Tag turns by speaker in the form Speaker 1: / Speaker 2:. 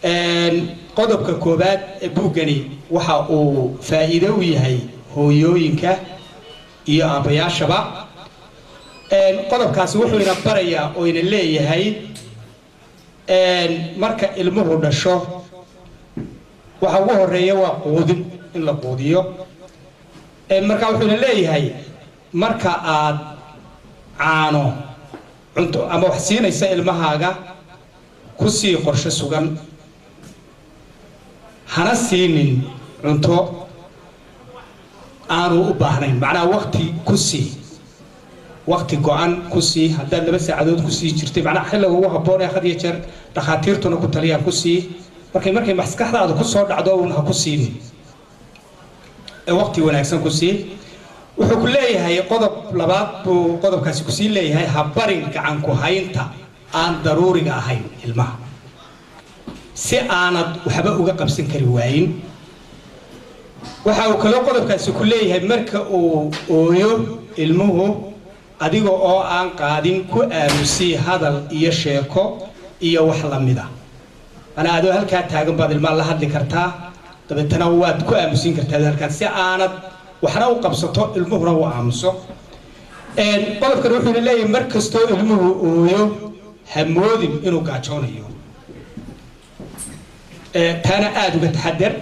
Speaker 1: Qodobka koowaad ee buuggani waxa uu faa'iido u yahay hooyooyinka iyo aabbayaashaba. Qodobkaasi wuxuu ina barayaa oo ina leeyahay, marka ilmuhu dhasho waxa ugu horeeya waa quudin, in la quudiyo. Marka wuxuu ina leeyahay, marka aad caano, cunto ama wax siinaysa ilmahaaga, ku sii qorshe sugan, hana siinin cunto aanu u baahnayn. Macnaha wakti ku sii, wakti go-an ku sii. Haddaad 2 saacadood ku sii jirtay, macnaha xilliga ugu habboon ee had iyo jeer dhakhaatiirtuna ku taliyaan ku sii. Markay maskaxdaada ku soo dhacdo uun ha ku siinin ee wakti wanaagsan ku sii. Wuxuu ku leeyahay, qodob labaad buu qodobkaasi kusii leeyahay: ha barin gacan ku haynta aan daruuriga ahayn ilmaha, si aanad waxba uga qabsan kari waayin. Waxa uu kaloo qodobkaasi ku leeyahay, marka uu ooyo ilmuhu, adiga oo aan qaadin ku aamusii hadal iyo sheeko iyo wax la mida. Manaa adoo halkaa taagan baad ilmaha la hadli kartaa, dabeetana waad ku aamusiin kartaa adoo halkaan, si aanad waxna u qabsato, ilmuhuna u aamuso. Qodobkan wuxuuna leeyahay, mar kastoo ilmuhu ooyo ha moodin inuu gaajoonayo. Taana aada uga taxadar.